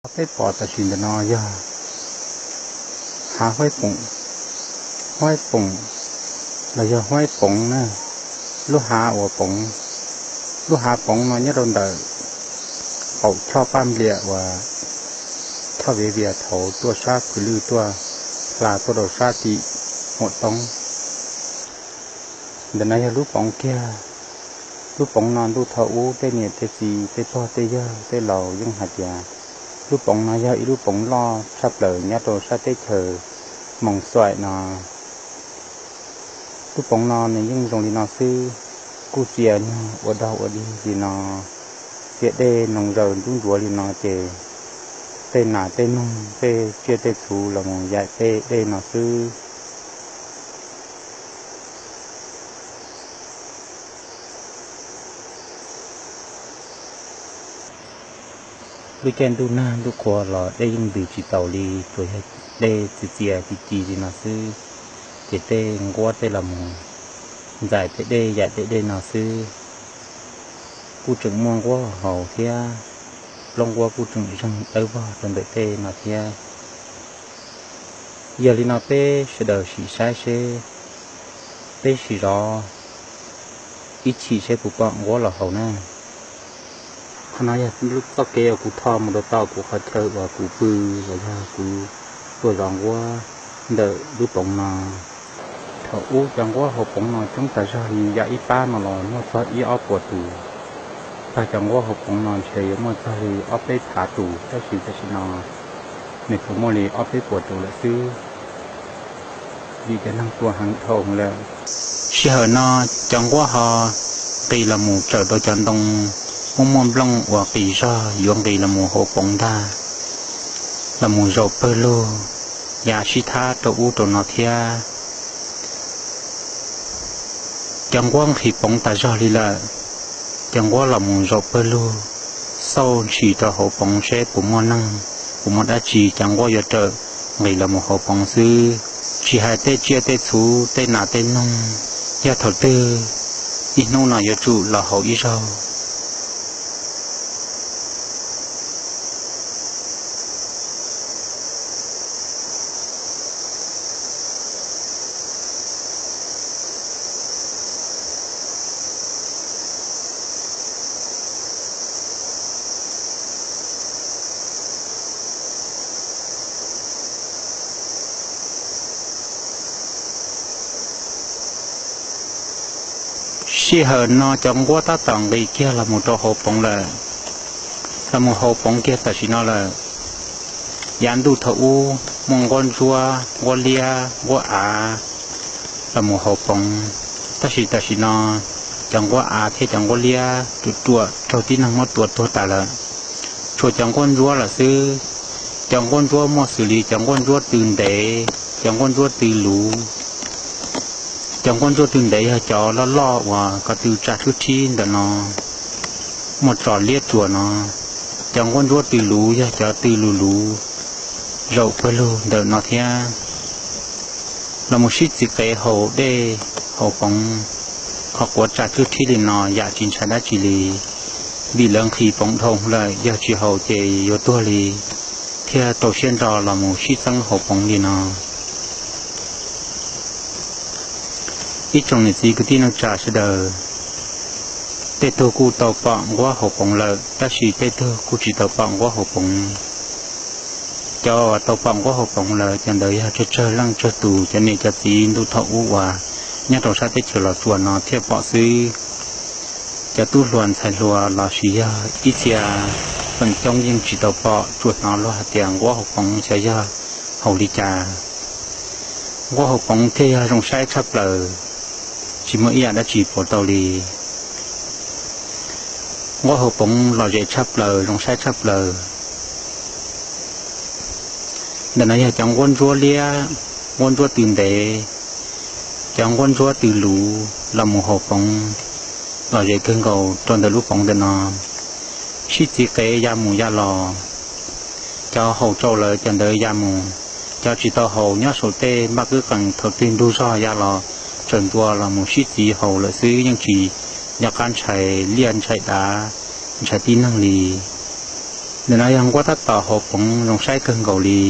Peb pom tam sim ntawm no yog hav Huaib Poom, Huaib Poom los yog Huaib Poov na. Lub hav uas Poov, lub hav Poov no nyob rau ntawm qaum choj Paj Npliam uas choj Viav Vias thaum tuaj sab Phwm Lwj tuaj hla tuaj rau sab tim Huam Toob. Ntawm no yog lub Poov kiag. Lub Poov no ntuj thaum ub tej niam tej txiv tej pog tej yawg tej laus yeej hais tias lub Poov no yog ib lub Poov loj tshaj plaws nyob rau sab teb chaws Moos Xuaim no. Lub Poov no nws yeej zoo li no xwb, kuj txia nyuag ua dog ua dig li no, txia dej noo zaws ntub ntsuav li no ces tej nas tej noog tej tsiaj tej txhu los mus yaim tej dej no xwb. Lub caij ntuj nag ntuj qhua los dej yeej ntws tsis taus li, tsuas yog dej txias txias ci ci li no xwb, ces tej nquab tej los mus ntxais tej dej yaim tej dej no xwb. Kuj tseem muaj nquab haus thiab, plaub nquab kuj tseem zeeg dawb vog rau ntawm tej no thiab. Yog li no peb sawv daws sim saib seb, peb sim zov ib chim seb puas pom nquab los haus na. Qhov no yog txoj kev uas kuv tho mus rau tom kuv qhov chaw uas kuv pw los yog kuv tuaj zov nquab ntawm lub Poov no. Thaum ub cov nquab haus Poov no coob tas zog li, yam ib pab no los muaj txog ib ob puas tus. Tag cov nquab haus Poov no ntshe yuav muaj txog li ob peb phav tus, tab sis tam sim no nws tsuas muaj li ob peb puas tus lawm xwb, vim cov neeg tua heev dhau lawm. Sij hawm no cov nquab ho nqis los mus tsawm rau cov ntoo muaj muaj nplooj uas qis zog yuav nqis los mus hauv Poov ntag, los mus zaum pawg lug, yav sib thab rau ub rau no thiab. Cov nquab nqhis Poov tas zog li lawm, cov nquab los mus zaum pawg lug, xauj ntshis rau hauv Poov seb puas muaj neeg, puas muaj dab tsi, cov nquab yuav rawm nqis los mus hauv Poov xwb. Tsis hais tej tsiaj tej txhu, tej nas tej noog, yog thaum twg ib hnub no yuav tsum los haus ib zaug. Sij hawm no cov nquab tab tom nqis kiag los mus rau hauv Poov lawm, los mus hauv Poov kiag tam sim no lawm. Yav ntuj thaum ub muaj nquab ntsuab, nquab liab, nquab av los mus hauv Poov, tab sis tam sim no cov nquab av thiab cov nquab liab ruam ruam raug tib neeg muab tua tuag tas lawm, tshuav cov nquab ntsuab lawm xwb. Cov nquab ntsuab muaj xws li cov nquab ntsuab tw ntev, cov nquab ntsuab tw luv. Cov nquab ntsuab tw ntev yog cov loj loj uas ko tw tsa tsuj thib ntawm no, muaj tso liab tsuas no. Cov nquab ntsuab tw luv yog cov tw luv luv zaum pawg lug ntawm no thiab. Los mus sib txiv qev haus dej haus Poov, qhov quav tsa tsuj thib li no yam tsis ntshai dab tsi li, vim lawv nqhis Poov dhau lawm, yog tsis haus ces yuav tuag li, thiaj rau siab ntso los mus sib txeeb haus Poov li no. Ib tsoom niam txiv kwv tij neej tsa sawv daws, tej tug kuj tau pom nquab haus Poov lawm, tab sis tej tug kuj tsis tau pom nquab haus Poov. Cov uas tau pom nquab haus Poov lawm, cov ntawd yog tsawg tsawg leej tsawg tus cov niam cov txiv ntuj thaum ub uas nyob rau sab teb chaws Los Tsuas no thiaj pom xwb. Cov tub hluas ntxhais hluas los sis yog ib txhia feem coob yeej tsis tau pom, tsuas hnov luag hais tias nquab haus Poov xyov yog haus li cas. Nquab haus Poov thiaj yog zoo saib tshaj plaws, tsis muaj ib yam dab tsi puas tau li. Nquab haus Poov lom zem tshaj plaws, zoo saib tshaj plaws. Ntawm no yog cov nquab ntsuab liab, nquab ntsuab tw ntev, cov nquab ntsuab tw luv los mus haus Poov, lom zem kawg nkaus rau ntawm lub Poov ntawm no. Sib txiv qev ya mus ya los, cov haus tsau lawm cov ntawd ya mus, cov tsis tau haus nyob saum tej npaj kwb qees thaum twg ntug zog ya los tsaws ntua los mus sib txiv haus lawm xwb, yeej tsis nco qab ntshai liaj ntshai dav, ntshai tib neeg li. Ntawm no yog nquab tab tom hauv poov zoo saib kawg nkaus li.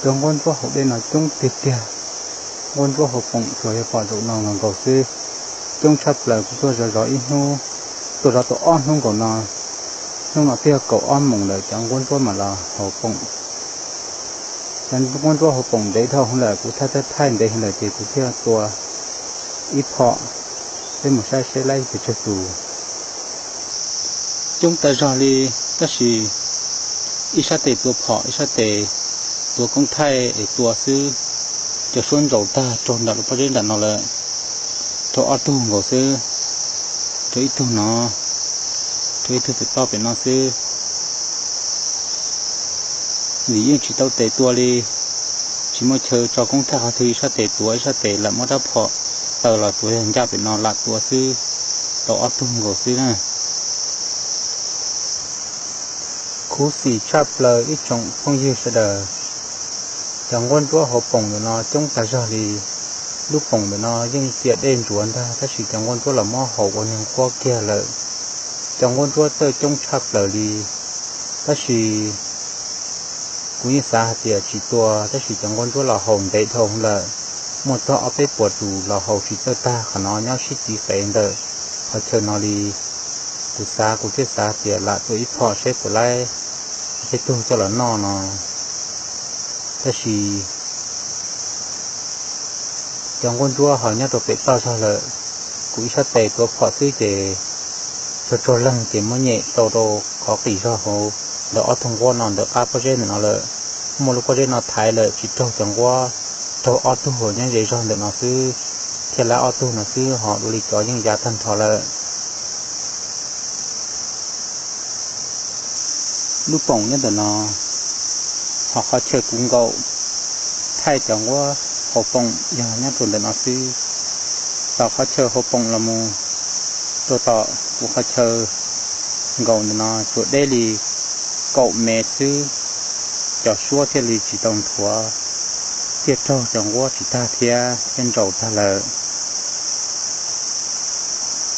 Cov nquab ntsuab hauv dej no coob tiag tiag. Nquab ntsuab hauv poom tsuas yog pom zaum no nkaus xwb. Coob tshaj plaws kuv tuaj zov zov ib hnub, tuaj zov tau ob hnub nkaus no. Hnub no twb yog kaum ob moos lawm cov nquab ntsuab mam los hauv poom. Cov nquab ntsuab hauv poom ntev dhau lawm, kuv thaij thaij ntev lawm ces kuv thiaj tua ib phom, peb mus saib seb laib pes tsawg tus. Coob tas zog li, tab sis ib sab tes tua phom, ib sab tes tua koob thaij es tua xwb. Cov suab ntsaus tag raug nram lub pob zeb nram no lawm, raug ob tug nkaus xwb, raug ib tug no, raug ib tug pem toj pem no xwb. Vim yeej tsis tau tes tua li, tsis muaj chaw tso koob thaij qhov twg, ib sab tes tuav ib sab tes lam muab rab phom taw los tuav yog ncaj pem no lam tua xwb, tau ob tug nkaus xwb na. Khuv xim tshaj plaws ib tsoom phooj ywg sawv daws, cov nquab ntsuab hauv poom ntawm no coob tas zog li. Lub poom ntawm no yeej tiam dej ntsuav ntag tab sis cov nquab ntsuab los muab haus ua niag nquab kiag lawm. Cov nquab ntsuab txawj coob tshaj plaws li, tab sis kuv yeej xav hais tias tsis tua, tab sis cov nquab ntsuab los haus ntev dhau lawm, muaj txog ob peb puas tus los haus tsis txawj tag, qhov no nyob sib txiv qev ntawm qhov chaw no li. Kuv xav, kuv thiaj xav tias lam tua ib phom seb puas laib tej tug coj los noj no. Tab sis cov nquab ntsuab ho nyob rau pem toj zog lawm, kuv ib sab tes tuav phom xwb ces tsuag tsuag leeg ces muab nyem tau rau qhov qis zog hauv ntawm ob tug nquab no ntawm qab pob zeb ntawm no lawm. Muaj lub pob zeb no thaiv lawm tsis raug cov nquab, raug ob tug nyob ze zog ntawm no xwb, thiaj laib ob tug no xwb ho dua li cov yeej ya tag nrho lawm. Lub poom nyob ntawm no, ho qhov chaw kuv nkaum thaij cov nquab hauv poom yog nyob rau ntawm no xwb. Tom qhov chaw hauv poom los mus rau tom kuv qhov chaw nkaum ntawm no tsuas deb li kaum me xwb, cov suab thiaj li tsis tau nthuav, thiaj raug cov nquab tsis tag thiab, thiaj ntsaus tag lawm.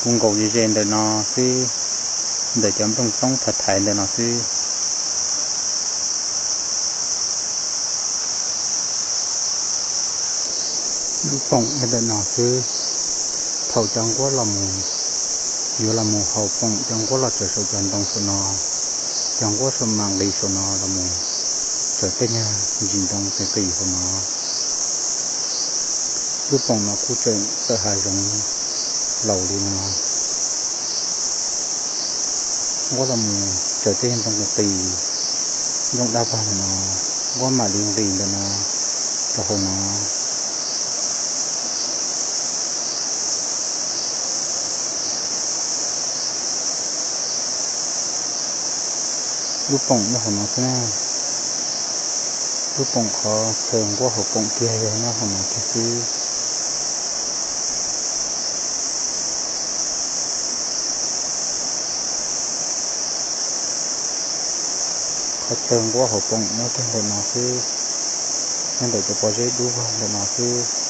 Kuv nkaus ze ze ntawm no xwb, ntawm cov nplooj toob thaiv thaiv ntawm no xwb. Lub poom nyob ntawm no xwb. Thaum cov nquab los mus, yuav los mus haus poom, cov nquab los tsaws saum cov ntoo saum no, cov nquab saum mam nqis saum no los mus tsaws tej nyuag ntsis ntoo qis qis hauv no. Lub poom no kuj tseem txawm hav zoov laus li no. Nquab los mus tsaws tej ntoo qis qis, ntoo dab vag ntawm no, nquab mam li nqis ntawm no rau hauv no. Lub poom nyob hauv no xwb na. Lub poom qhov chaw nquab haus poom kiag yog nyob hauv no kiag xwb. Qhov chaw nquab haus poom nyob kiag ntawm no xwb, nyob ntawm cov pob zeb dub vog ntawm no xwb.